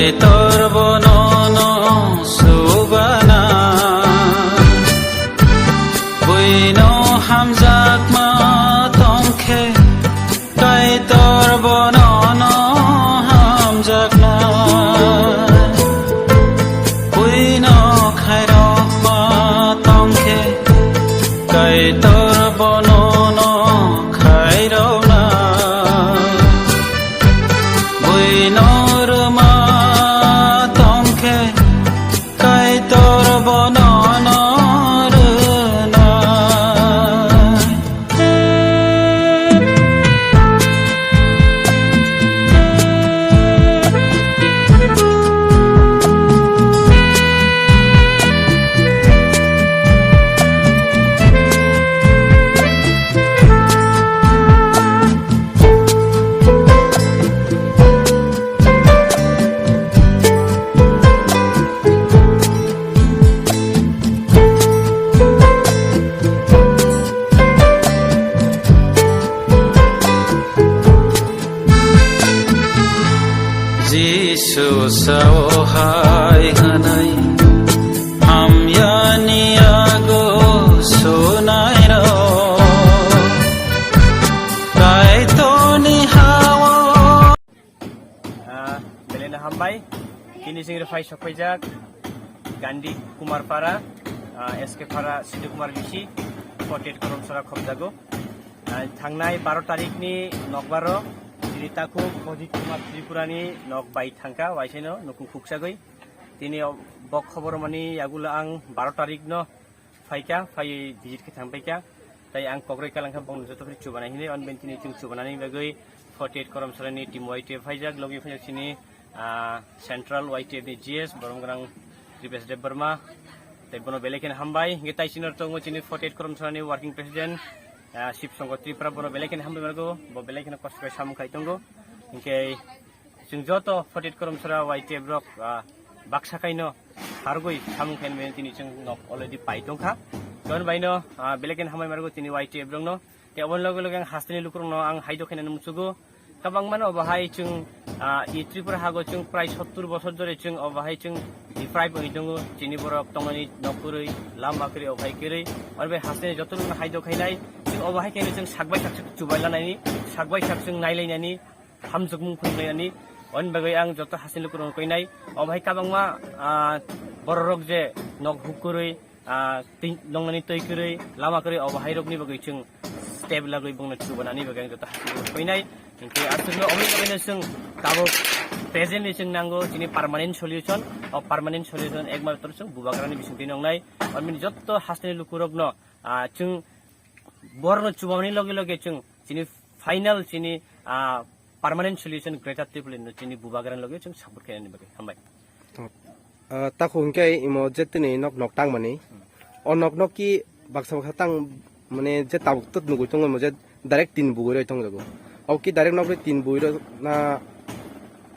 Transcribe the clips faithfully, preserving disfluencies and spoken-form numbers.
Kaitor bono no subana, buino hamjakma tongkhe, Kaitor bono no hamjakna, buino khairokma tongkhe, Kaitor bono no khairokna. Buino rwma tongkhe, Kaitor bono no rwnai. Jisu sao hai hwnwi, hamyani yago sunairok, Kaitorni ha-o. Ah, belai no hambai. Tini chwng rwphai sokphaijak Gandhi Kumar Para, ah, S K Para, Sidhu Kumar Bisi, forty-eight Koromsora khobjago. Ah, thangnai baro tarikni nokbaro tini takhuk Ajit Kumar Tripurani nok bai thangkha, waiseno nukhung khuksagwi. Tini o, bo khobor mani yagulo ang baro tarikno phaikha, phaiwi visit khe thangpaikha. Tai ang kokroi kalangkha bongni joto phai chubanai hinwi, on bentini chwng chubanani bagwi forty-eight Koromsorani team Y T F phaijak, logi phaijak chini, ah, Central Y T F ni G S, Boromgrang Tripesh Debbarma. Tai bono belai kheno hambai, hingke tai chini tongo chini forty-eight Koromsorani working president, ah, Shiv Shankar Tripura, bono belai kheno hambai margo, bo belai kheno kosto khe samung khai tongo. Hingke chwng joto forty-eight Koromsora Y T F rok, ah, baksa kaino hargwi samung khainwi tini chwng nok already pai tongkha. Toni baino, ah, belai kheno hambai margo tini Y T F rokno. Tei oboni loge loge ang hasteni lukurokno ang hai dokhe nani muchugo. Kabangmano obo hai chwng, ah, i Tripura hago chwng prai sottur bosor dhore chwng obo hai chwng deprive wngwi tongo. Chini borok tongmani nok kwrwi, lama kwrwi, obo hai kwrwi. Oro bai hasteni joto rokno hai dokhainai. Chwng obo hai khaino chwng sak bai sak chwng chubai lanani, sak bai sak chwng nailainani. Hamjwkmung phunuknani, oni bagwi ang joto hasteni lukurokno koinai. Obo hai kabangma, ah, bororok je nok huk kwrwi, ah, twi, noknani twi kwrwi, lama kwrwi, obo hai rokni bagwi chwng step lagwi bongno chubanani bagwi ang joto hasteni lukurokno koinai. Hinkhe aswkno oboni bagwino chwng tabuk presently chwng nango chini permanent solution. O permanent solution ekmatro chwng Bubagrani bisingtwi nongnai. Oboni joto hasteni lukurokno, ah, chwng borokno chubamani loge loge chwng chini final chini, ah, permanent solution Greater Tipraland no chini Bubagrani loge chwng support khainani bagwi. Hambai. Ah, takhuk hwnkhe imo je tini nok, nok tangmani. O nok, nok ki baksa baksa tang, mane je tabuk tot nugwi tongo imo je direct tin bugwi roi tongjago. O ki direct nok bai tin bugwi roi na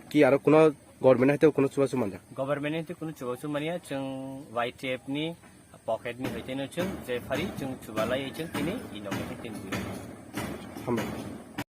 ki aro kuno government hai to kuno chubachu manja? Government hai to kuno chubachu manya, chwng Y T F ni pocket ni hoite no chwng je phari chwng chubalai chwng tini i nok ni tin bui. Hambai.